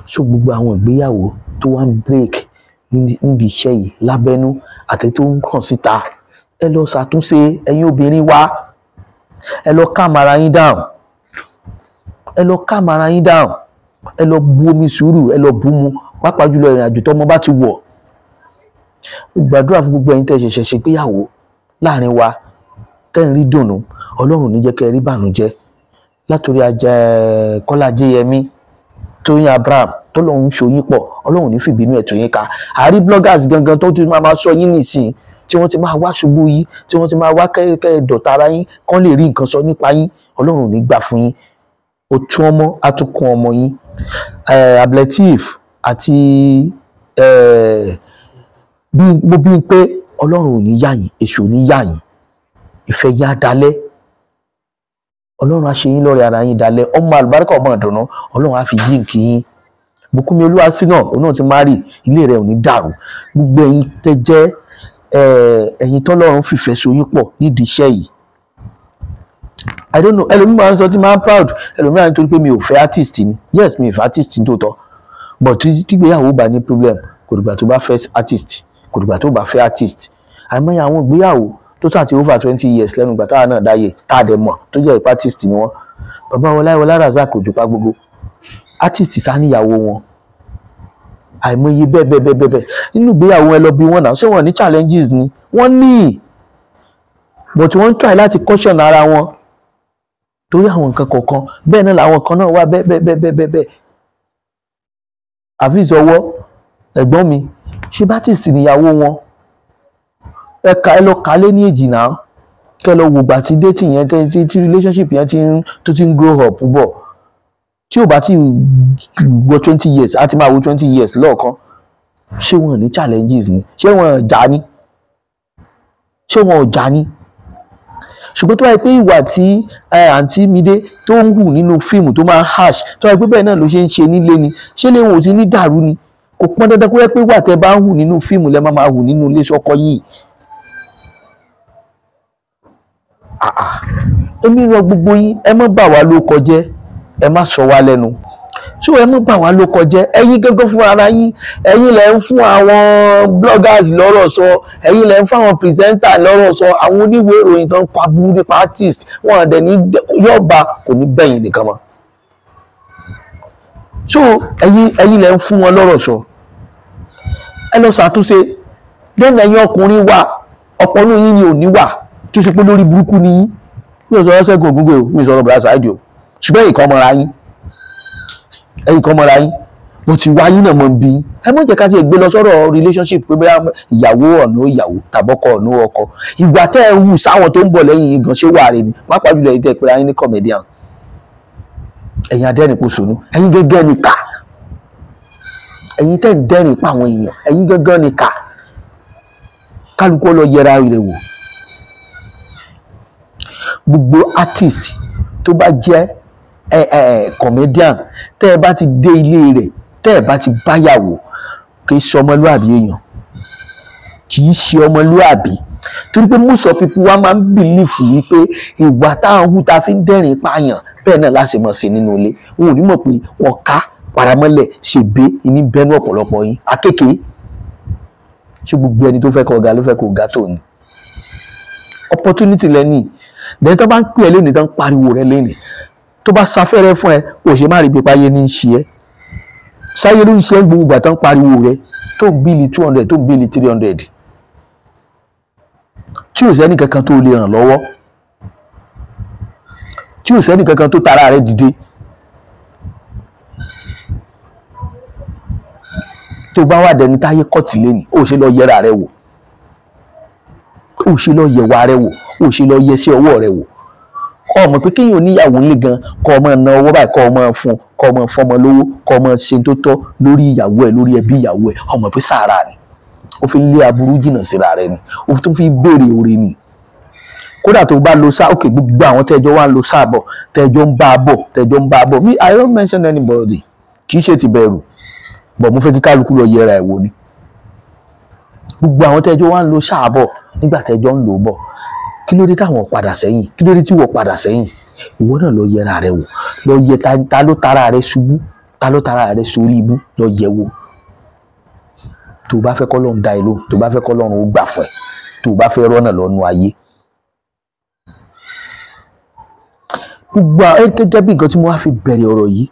So gbogbo àwọn ìgbéyàwó tó wá ń break níbi iṣẹ́ yìí lábẹ́nú àti tó ń kàn síta, ẹ lọ ṣàtúnṣe. Ẹ̀yin obìnrin wa, ẹ lọ calm ara yín down, ẹ lọ calm ara yín down, ẹ lọ bu omi sùúrù, ẹ lọ bú mu, pàápàá jùlọ ìrìn àjò tọmọ bá ti wọ̀. Mo gbàdúrà fún gbogbo ẹ̀yin tẹ́ ṣẹ̀ṣẹ̀ ṣègbéyàwó láàrin wa, tẹ́ ń rí dùnnú. Ọlọ́run ní jẹ́ kẹ́ ẹ rí bànújẹ́. Látòrí ajá Kọ́lá Ajéyẹmí, Tóyìn Abraham tó lòun ṣòyìn pọ̀, Ọlọ́run ní fìbínú ẹ̀ tó yín ká. Àárí bloggers gangan tó ti máa sọ yín nìsín, tí wọ́n ti máa wá ṣubú yín, tí wọ́n ti máa wá kẹ́ dọ̀tá ara yín kán lè rí nǹkan sọ nípa yín, Ọlọ́run ní gbà fún yín. Òtún ọmọ atukun ọmọ yín, Abdulateef àti bí mo bí pé Ọlọ́run ò ní yà yín, èṣù ò ní yà yín, ìfẹ́ yín á dalẹ̀. Ọlọ́run á ṣe yín lọ́rẹ̀ ara yín dalẹ̀. Ọmọ àlùbáríkà, ọmọ ìdùnnú, Ọlọ́run á fi yí nkì yín. Bùkúnmi Olúwaṣínà, òun náà ti má rí, ilé rẹ̀ ò ní dàrú. Gbogbo ẹ̀yin tẹ́ jẹ́ ẹ̀yin tọ́lọ́run fìfẹ́ so yín pọ̀ nídìí iṣẹ́ yìí, I don't know, ẹlòmíì máa ń sọ tí máa ń proud, ẹlòmíì máa ń torí pé mi ò fẹ́ artist ni. Yes, mi ò fẹ́ artist ní tòótọ́, but tígbéyàwó bá ní problem, kò dìgbà tó bá fẹ́ artist, kò dìgbà tó bá fẹ́ artist. Àìmọye àwọn ìgbéyàwó tó sà ti over 20 years lẹ́nu ìgbà táwa náà dáyé, tá a dẹ̀ mọ̀ tó jẹ́ ìpa artist ni wọ́n. Bàbá wọn Láìwọlá Razak Òjùpá, gbogbo artist sá níyàwó wọn. Àìmọye bẹ́ẹ̀ bẹ́ẹ̀ bẹ́ẹ̀ bẹ́ẹ̀ nínú ìgbéyàwó. Ẹ lọ bí wọn náà, ṣé wọn ní challenges ni? Wọ́n ní, but wọ́n ń try láti caution ara wọn torí àwọn nǹkan kọ̀ọ̀kan. Bẹ́ẹ̀ náà làwọn kan náà wà bẹ́ẹ̀ bẹ́ẹ̀ bẹ́ẹ̀ bẹ́ẹ̀ bẹ́ẹ̀. Àfíìsì ọwọ́ ẹ̀gbọ́n mi, ṣé bátìsì níyàwó wọn? Ẹ ka, ẹ lọ kà á lé ní èjì náà, kẹ lọ wògbà tí dating yẹn tí relationship yẹn ti ń tó ti ń grow up bọ̀. Tí ò bá ti wọ 20 years, á ti máa wo 20 years lọ́ọ̀kan. Ṣé wọn ní challenges ni? Ṣé wọn jà ní? Ṣé wọn ò jà ní? Ṣùgbọ́n tó wáyé pé ìwà tí àǹtí Mídé tó ń hù nínú fíìmù tó máa ń hash, tó wáyé pé bẹ́ẹ̀ náà ló ṣe ń ṣe nílé ni, ṣé lè wọn ò ti ní dàrú ni? Kò pọn dandan kó yẹ pé ìwà tẹ́ bá ń hù nínú fíìmù lẹ́ máa máa hù nínú ilé sọ́kọ yìí. Èmi rọ gbogbo yín, ẹ má bà wá ló kọjẹ́, ẹ má sọ wá lẹ́nu. So ẹ má bà wá ló kọjẹ́. Ẹ̀yin gángan fún ara yín, ẹ̀yin lẹ ń fún àwọn bloggers lọ́rọ̀ sọ, ẹ̀yin lẹ ń fún àwọn presenter lọ́rọ̀ sọ, àwọn oníwèé ìròyìn tó ń pa burú nípa artist wọn àdẹ ní yọ̀ọ̀ba kò ní bẹ̀yìn nìkan mọ́. So ẹ̀yin lẹ ń fún wọn lọ́rọ̀ sọ. Ẹ lọ ṣàtúnṣe. Lẹ́nu ẹ̀yin ọkùnrin wa, ọ̀pọ̀ nínú yín ni ò ní wà tó ṣe pé lórí burúkú ni yín. Mi ò sọ̀rọ̀ Ṣẹ́gun Ògúngbè o, mi ò sọ̀rọ̀ Bùrọ̀dá Saheed o, ṣùgbọ́n ẹ̀yin kan mọ́ra yín, ẹ̀yin kan mọ́ra yín. Mo ti wá yín náà mọ̀ ń bí yín. Ẹ má jẹ́ ká tiẹ̀ gbé lọ sọ́rọ̀ relationship pé bóyá ìyàwó ọ̀nà ìyàwó tàbọ́kọ ọ̀nà ọkọ. Ìgbà tẹ́ ẹ hù sáwọn tó ń bọ̀ lẹ́yìn yín gan, ṣé wà rè ni? Pàápàá jùlọ ẹ̀yin tẹ́ ẹ pera yín ní comedian. Ẹ̀yin adẹ́rìn-pòṣónú, ẹ̀yin gẹ́gẹ́ ni kà. Ẹ̀yin tẹ́ ń dẹ́rìn pa àwọn èèyàn, ẹ̀yin gẹ́gẹ́ ni kà. Kálukú lọ yẹra rẹ̀ wò. Gbogbo artist tó bá jẹ́ comedian, tẹ́ ẹ bá ti dé ilé rẹ̀, tẹ́ ẹ bá ti báyàwó, kì í ṣe ọmọlúàbí èèyàn, kì í ṣe ọmọlúàbí. Torí pé most of people wa máa ń believe wípé ìwà táwọn hù tá a fi ń dẹ́rìn pààyàn bẹ́ẹ̀ náà láti mọ̀ sí nínú ilé. Wọn ò ní mọ̀ pé wọ́n ká paramọ́lẹ̀ ṣègbè ìní bẹ́nu ọ̀pọ̀lọpọ̀ yín akéèké. Ṣé gbogbo ẹni tó fẹ́ kó ga ló fẹ́ kó ga tó ni? Opportunity lẹ́ni. Dẹ́n tó bá ń pè ẹ́ lónìí, tó ń pariwo rẹ lónìí, tó bá sáfẹ́rẹ́ fún ẹ, kò ṣe má rí ibi páyé ní í ṣe ẹ́. Sáyé ló ń ṣe é gbogbo ìgbà tó ń pariwo rẹ, tó ń bill 200, tó ń bill 300, tí ò sẹ́ni kankan tó lè ràn lọ́wọ́, tí ò sẹ́ni kankan tó tara rẹ dìde. Tó bá wà dẹni táyé kọ́ọ̀tì lẹ́nìí, ó ṣe lọ yẹra rẹ wò, ó ṣe lọ yẹwà rẹ wò, ó ṣe lọ yẹ sí ọwọ́ rẹ wò. Kọ́ ọmọ pé kéèyàn oníyàwó ńlẹ̀ gan, kọ́ ọmọ na ọwọ́ báyìí, kọ́ ọmọ fún, kọ́ ọmọ fọmọ lówó, kọ́ ọmọ ṣe tó tọ́ lórí ìyàwó ẹ̀, lórí ẹbí ìyàwó ẹ̀. Ọmọ pé sàárà ni, ó fi lé aburú jìnnà síra rẹ ni, ó tún fi béèrè oore ni. Kódà tó bá lo sáà, òkè gbogbo àwọn tẹ́jọ́ wá ń lo sáà bọ̀, tẹ́jọ́ ń bá a bọ̀, tẹ́jọ́ ń bá a bọ̀. Me, I don't mention anybody, kì í ṣe ti bẹ̀rù, bọ̀ mo fẹ́ kí kálukú lọ yẹra ẹ̀ wò ni. Gbogbo àwọn tẹ́jọ́ wá ń lo sáà bọ̀ nígbà tẹ́jọ́ ń lò bọ̀, kí ló dé táwọn padà sẹ́yìn? Kí ló dé tí wọ́n padà sẹ́yìn? Ìwọ náà lọ yẹra rẹ wò, lọ yẹ ta ló tara rẹ ṣubú, ta ló tara rẹ sórí ibú, lọ yẹ wò. Tó o bá fẹ́ kọ́lọ́run dá ẹ lóhùn, tó o bá fẹ́ kọ́lọ́run ó gbà fún ẹ, tó o bá fẹ́ rọ́nà lọ́nu ayé. Gbogbo gẹ́gẹ́ bí nǹkan tí mo wá fi bẹ̀rẹ̀ ọ̀rọ̀ yìí,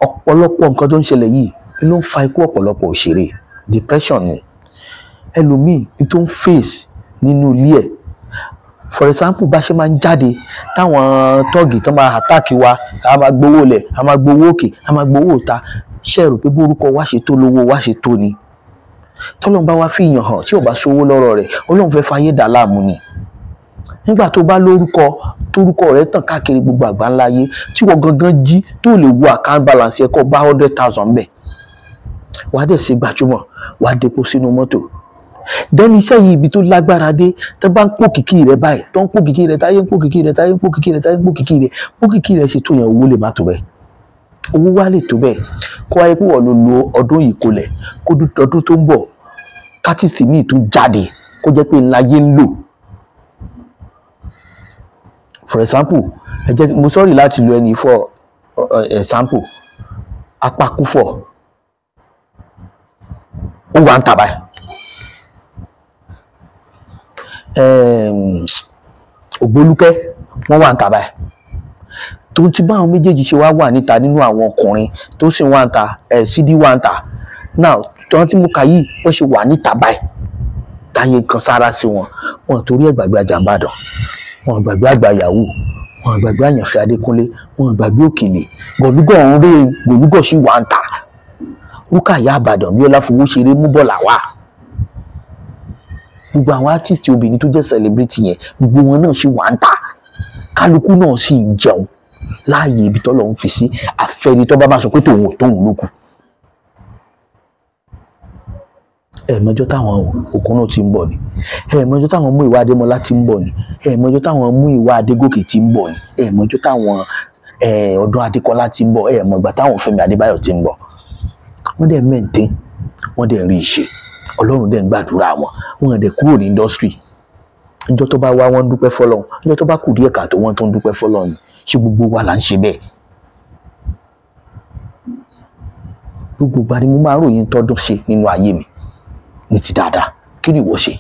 ọ̀pọ̀lọpọ̀ nǹkan tó ń ṣẹlẹ̀ yìí ló ń fa ikú ọ̀pọ̀lọpọ̀ òṣèré. Depression ni ẹlòmíì tó ń face nínú ilé ẹ̀. For example, bá ṣe máa ń jáde táwọn tọ́ọ̀gì tó máa attack wa, a máa gbowó lẹ̀, a máa gbowó òkè, a máa gbowó òta. Ṣé ẹ rò pé bórúkọ wa ṣe tó lówó wa ṣe tó ni? Tọ́lọ́run bá wá fi yàn hàn, tí ò bá sówó lọ́rọ̀ rẹ̀, Ọlọ́run fẹ́ fayé dà láàmú ni. Nígbà tó bá lórúkọ, tórúkọ rẹ̀ tàn káàkiri gbogbo àgbáńlá ayé, tí wọ́n gangan jí tó lè wo account balance ẹ̀ kọ́ bá 100,000 bẹ̀, wàá dẹ̀ ṣe gbajúmọ̀, wàá depo sínú mọ́tò. Dẹ́ni iṣẹ́ yìí ibi tó lágbára dé, tó bá ń pò kìkì rẹ̀ báyìí, tó ń pò kìkì rẹ̀, táyé ń pò kìkì rẹ̀, táyé ń pò kìkì rẹ̀, táyé ń pò kìkì rẹ̀, pò kìkì rẹ̀ ṣe tó yẹn, owó lè má tó bẹ́ẹ̀, owó wá lè tó bẹ́ẹ̀. Kó wáyé pé wọ́n ló lo ọdún yìí kolẹ̀, kó ọdún tó ń bọ̀ kátìsì míì tún jáde, kó jẹ́ pé ńlá yé ń lò. For example, ẹ jẹ́ mo sọ́ọ̀rì láti lo ẹni for example, apakúfọ̀ ó wà ń tà báyìí. Ògbólúkẹ́ wọ́n wà ń tà báyìí. Tó ti bá àwọn méjèèjì ṣe wá wà níta nínú àwọn ọkùnrin tó sì wà ń ta, sídìí wà ń ta now, tọ́wọ́n tí mo kà yìí wọ́n ṣe wà níta báyìí, táyé kan sára sí wọn, wọn torí ẹ̀ gbàgbé Àjàǹbàdàn, wọn gbàgbé àgbà yahoo, wọn gbàgbé Àyànfẹ́ Adékúnlé, wọn gbàgbé Òkèlè, gọ̀lúgọ̀ ń rè, gọ̀lúgọ̀ sì wà ń ta. Rúkàyà Àbàdàn, Bíọ́lá Fowóṣeré, mú bọ́ọ̀là wá. Gbogbo àwọn artist obìnrin tó jẹ́ celebrity yẹn, gbogbo wọn náà sì wà ń ta. Kálukú náà sì ń jẹun láàyè ibi tọ́lọ̀ ń fi sí, àfẹ́ni tó bá bá sọ pé tòun ò tóun ló kù. Ẹ̀ẹ̀mọjọ́ táwọn òkun náà ti ń bọ̀ ni, ẹ̀ẹ̀mọjọ́ táwọn mú ìwà Adémọlá ti ń bọ̀ ni, ẹ̀ẹ̀mọjọ́ táwọn mú ìwà Adégòkè ti ń bọ̀ ni, ẹ̀ẹ̀mọjọ́ táwọn Ọdún Adékọlá ti ń bọ̀, ẹ̀ẹ̀mọgbà táwọn Fẹ́mi Adébáyọ̀ ti ń bọ̀. Wọ́n dẹ̀ maintain, wọ́n dẹ̀ rí ìṣe, Ọlọ́run dẹ̀ ń gbàdúrà wọn, wọ́n dẹ̀ kúrò ní industry. Ìjọ́ tó bá wá wọ́n dúpẹ́ fọ́lọ́run, ìjọ́ tó bá kù díẹ̀ káàtó wọ́n tó ń dúpẹ́ fọ́lọ́run ni. Ṣé gbogbo wa là ń ṣe bẹ́ẹ̀? Gbogbo ìgbà ni mo máa ń ròyìn tọ́dún ṣe nínú ayé mi ní ti dáadáa. Kí ni ìwọ ṣe?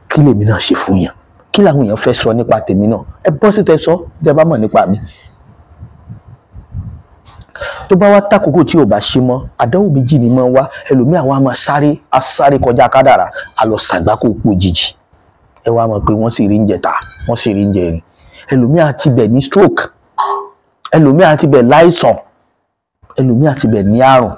Kí lèmi náà ṣe fún yàn? Kí làwọn èèyàn fẹ́ sọ nípa tèmi náà? Ẹ bọ́ síta ẹ sọ bí ẹ bá mọ̀ nípa mi. Tó bá wá tákòókò tí ò bá ṣe mọ́, àdánwò méjì ni máa ń wá. Ẹlòmíì àwọn á máa sáré, á sáré kọjá kádàrá, á lọ ṣàgbákò kú òjijì. Ẹ wá mọ̀ pé wọ́n sì rí ń jẹ ta, wọ́n sì rí ń jẹ rìn. Ẹlòmíì á ti bẹ̀ ní stroke, ẹlòmíì á ti bẹ̀ láìsàn, ẹlòmíì á ti bẹ̀ ní àrùn.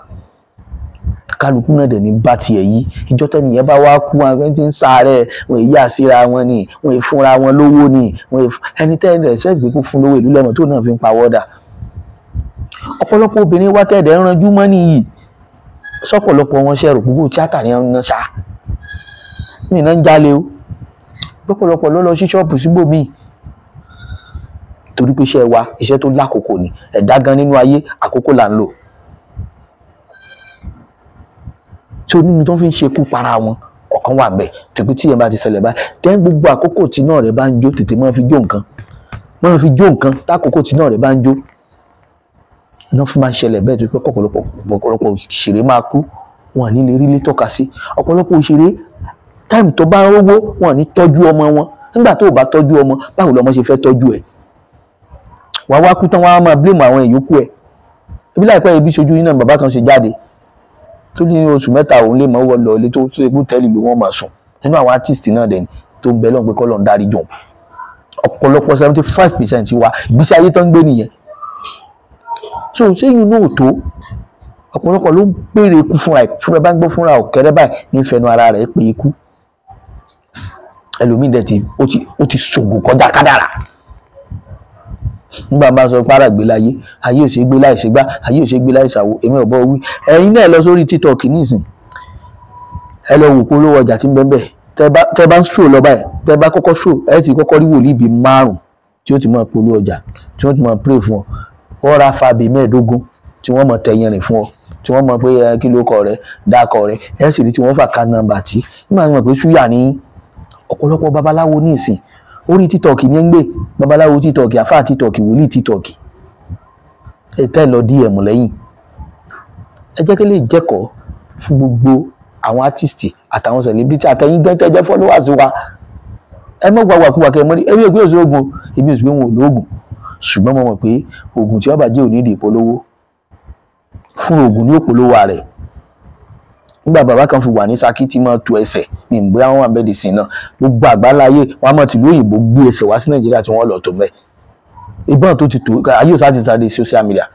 Kálukú náà dẹ̀ ní bá tiẹ̀ yí. Ìjọ́ tẹ́nìyẹn bá wá kú, àwọn ẹni tí ń sáré, wọn èyí àsíra wọn ni, wọn èyí fúnra wọn lówó ni, wọn èyí ẹni tẹ́ ẹ̀ rẹ̀ pé kó fún lówó ìlú lẹ́mọ̀ tó náà fi ń pa wọ́dà. Ọ̀pọ̀lọpọ̀ obìnrin wá tẹ̀dẹ̀ ń ranjú mọ́ nìyí, sọ́pọ̀lọpọ̀ wọn ṣe rò gbogbo tíátà ni wọ́n ń ṣá mí náà ń jalè o. Lọ́pọ̀lọpọ̀ ló lọ sí ṣọ́ọ̀bù síbòmíì, torí pé iṣẹ́ wa iṣẹ́ tó lákòókò ni. Ẹ̀dá gan nínú ayé àkókò là ń lò. Tí onímù tó fi ń ṣekú para wọn ọ̀kan wà bẹ́ẹ̀, tòpé tí yẹn bá ti ṣẹlẹ̀ báyìí tẹ́ gbogbo àkókò tí náà rẹ̀ bá ń jó, tètè máa fi jó nǹkan, máa fi jó nǹkan tákòókò tí náà rẹ̀ bá ń jó iná fún máa ń ṣẹlẹ̀ bẹ́ẹ̀. Tó pé ọ̀pọ̀lọpọ̀ òṣèré máa kú, wọn ní lè rí ilé tọ́ka sí. Ọ̀pọ̀lọpọ̀ òṣèré táìmù tó bá rówó wọn ní tọ́jú ọmọ wọn. Nígbà tó o bá tọ́jú ọmọ, báwo lọmọ ṣe fẹ́ tọ́jú ẹ̀? Wàá wá kú tán, wàá máa blame àwọn ìyókù ẹ̀. Ibi láìpẹ́ ibi ṣojú yín náà bàbá kan ṣe jáde tó ní oṣù 3 òun lè mọ̀ wọ́ lọ ilé tó egbò tẹ́lẹ̀ ló wọ́n máa sùn. Nínú àwọn artist náà dẹ̀ ni tó ń bẹ lọ́n pé kọ́ lọ́n dárí jọ̀ọ́. Ọ̀pọ̀lọpọ̀ 75% wa ìgbésí ayé tó ń gbé nìyẹn. So ṣéyìn náà tó ọ̀pọ̀lọpọ̀ ló ń béèrè ikú fúnra ẹ̀, fúnra bá ń gbọ́ fúnra ọ̀kẹ́rẹ́ báyìí ní fẹnu ara rẹ̀ pé ikú. Ẹlòmíì dẹ̀ ti ó ti ṣògùn kọjá kádàrà. Nígbà bá sọ pàrà gbé láyé, ayé ò ṣe gbé láì ṣe gbá, ayé ò ṣe gbé láì ṣàwò, èmi ò bọ́ wí. Ẹ̀yin náà lọ sórí TikTok nísìn, ẹ lọ wò polówó ọjà tí ń bẹ́ẹ̀ bẹ́ẹ̀. Tẹ́ bá ń ṣò lọ báyìí, tẹ́ bá kọ́kọ́ ṣò, ẹ ti kọ́kọ́ rí wòlíì bíi 5 tí ó ti máa polówó ọjà, tí wọ́n ti máa pray fún ọ. Wọ́n ra fa bíi 15 tí wọ́n máa tẹ̀yìn rìn fún ọ, tí wọ́n máa pé ẹ kí ló kọ rẹ, dákọ rẹ, ẹ sì rí tí wọ́n fà ká nọ́mbà tí. Nígbà tí wọ́n pè súyà ní ọ̀pọ̀lọpọ̀ babaláwo nísìn, orí TikTok ní ń gbé babaláwo TikTok, àfáà TikTok, wòlíì TikTok. Ẹ tẹ́ lọ DM lẹ́yìn. Ẹ jẹ́ kí lè jẹ́kọ̀ọ́ fún gbogbo àwọn artist àtàwọn celebrity àtẹ̀yìn gan tẹ́ jẹ́ followers wa. Ẹ mọ̀ gbàgbà kúwà kẹ́ ẹ mọ́ ní èmi ò gbé òṣèlú oògùn, èmi ò sì gbé wọn ò lóògùn. Ṣùgbọ́n mo mọ̀ pé oògùn tí ó bá jẹ́ òní ìdí ìpolówó fún oògùn ní òpolówó rẹ̀. Nígbà bàbá kan fi wà ní Ṣakí tí máa tu ẹsẹ̀ ní ìgbé àwọn àbẹ̀dẹ̀sìn náà, gbogbo àgbáláyé wọn á mọ̀ tìlú òyìnbó gbé ẹsẹ̀ wá sí Nàìjíríà tí wọ́n lọ tó mẹ́. Ìbọn tó ti tó ayé ò sáti sáré social media,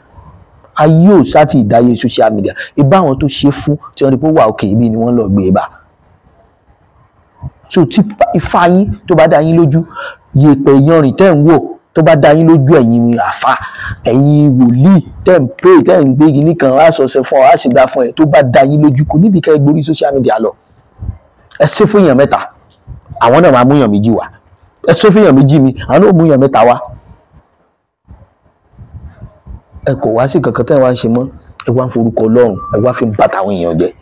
ayé ò sáti ìdáyé social media. Ìbá àwọn tó ṣe fún tí wọ́n rí pé wà òkè ibi ni wọ́n lọ gbé e bá. So tí ifá yín tó bá dá yín lójú, yèèpẹ̀ yanrìn tẹ́ ń wò tó bá dá yín lójú, ẹ̀yin àfa, ẹ̀yin wòlíì tẹ́ ń pè tẹ́ ń gbégi nìkan á sọ̀sẹ̀ fún ọ, á sì gbà fún ẹ, tó bá dá yín lójú kò nídìí ká ẹ gborí social media lọ. Ẹ ṣe fún èèyàn 3, àwọn náà máa mú èèyàn 2 wá. Ẹ ṣe fún èèyàn 2 mi, àwọn náà mú èèyàn 3 wá. Ẹ kò wá sí kankan tẹ́ ẹ wá ń ṣe mọ́, ẹ wá ń forúkọ Ọlọ́run, ẹ wá fi ń bàtà àwọn èèyàn jẹ́.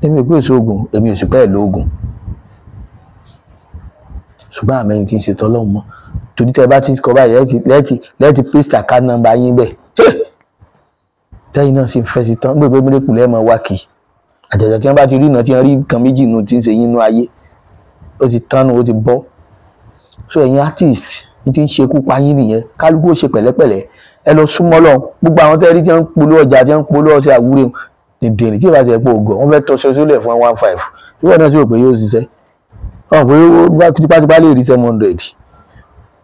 Èmi ò pé èso oògùn, èmi ò sì pẹ́ ẹ̀ lóògùn. Ṣùgbọ́n àmọ́ ẹni tí ń ṣe tọ́lọ́run mọ́, torí tẹ́ ẹ bá ti kọ báyìí lẹ́ẹ̀tì paste account number yín bẹ́ẹ̀. Tẹ́yìn náà sì ń fẹ́ sí tán, gbé mírèkù lẹ́ẹ̀mọ́ wá kì í. Àjàjà tí wọ́n bá ti rí iná tí wọ́n rí nǹkan méjì inú tí ń ṣe yín inú ayé, ó ti tánu, ó ti bọ́. So ẹ̀yin artist ní ti ń ṣekú pa yín nìyẹn, kálukú ó ṣe pẹ̀lẹ́pẹ̀lẹ́, ẹ lọ súnmọ́ Ọlọ́run. Gbogbo àwọn tẹ́rí tí wọ́n ń polówó ọjà, tí wọ́n ń polówó ọṣẹ àwúre dìndìnrín tí ìbá ṣe pé ògùn wọ́n fẹ́ tọ́ṣọ sólẹ̀ fún 1.5. Ìwọ náà sì rò pé yóò ṣiṣẹ́. Ọ̀n pé ó tipátipá lè rí 700.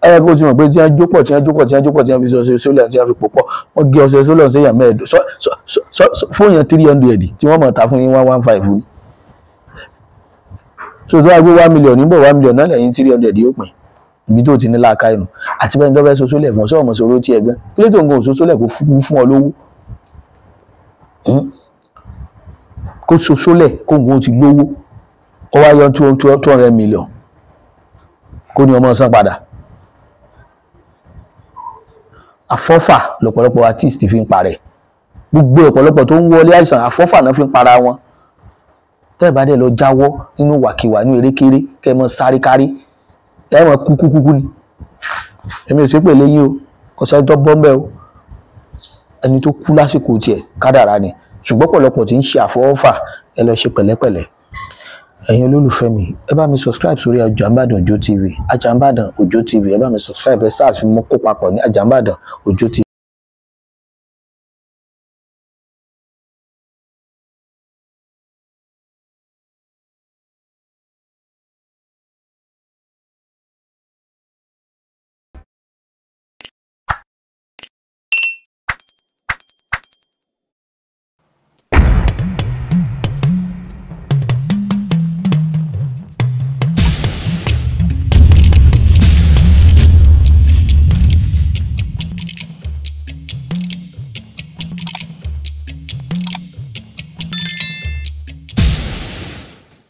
Ẹ kó ti mọ̀ pé tí wọ́n jópọ̀ tí wọ́n jópọ̀ tí wọ́n jópọ̀ tí wọ́n fi ṣọṣẹ sólẹ̀ tí wọ́n fi pòpọ̀, wọ́n gé ọṣẹ sólẹ̀ ọṣẹ èèyàn mẹ́ẹ̀ẹ́dọ́ fún èèyàn 300 tí wọ́n mọ̀ ta fún yín 115 ni. So tó wá gbé 1 million níbọ̀ 1 million náà lẹ́yìn 300 yóò pín. Ibi tó ti ní láàká inú àti bẹ́ẹ̀ ni tó fẹ́ ṣoṣo lẹ̀ fún ọ sọ̀rọ̀ mọ̀sọ̀rọ̀ tiẹ̀ gan. Kílé tó ń gan òṣoṣo lẹ̀ kó fún ọ lówó. Kó ṣoṣo lẹ̀ kó ń gan ti lówó. Ó wá yọ 200 million kó ní ọmọ san padà. Àfọ́fà lọ́pọ̀lọpọ̀ artist fi ń parẹ́. Gbogbo ọ̀pọ̀lọpọ̀ tó ń wọlé àìsàn àfọ́fà náà fi ń para wọn. Tẹ́ ẹ bá dẹ̀ lọ jáwọ́ nínú wàkiwà ní erékéré kẹ́ ẹ mọ sáré kárí, ẹ mọ kúkú kúkú ni. Èmi ò ṣe pè léyìn o, kò sẹ́ni tó bọ́ ńbẹ́ o. Ẹni tó kú lásìkò tiẹ̀ kádàrá ni. Ṣùgbọ́n ọ̀pọ̀lọpọ̀ tí ń ṣe àfọwọ́fà, ẹ lọ ṣe pẹ̀lẹ́pẹ̀lẹ́. Ẹ̀yin olólùfẹ́ mi, ẹ bá mi subscribe sórí Ajanbadan Ojo TV, Ajanbadan Ojo TV, ẹ bá mi subscribe, ẹ search fún mo kó papọ̀ ní Ajanbadan Ojo TV.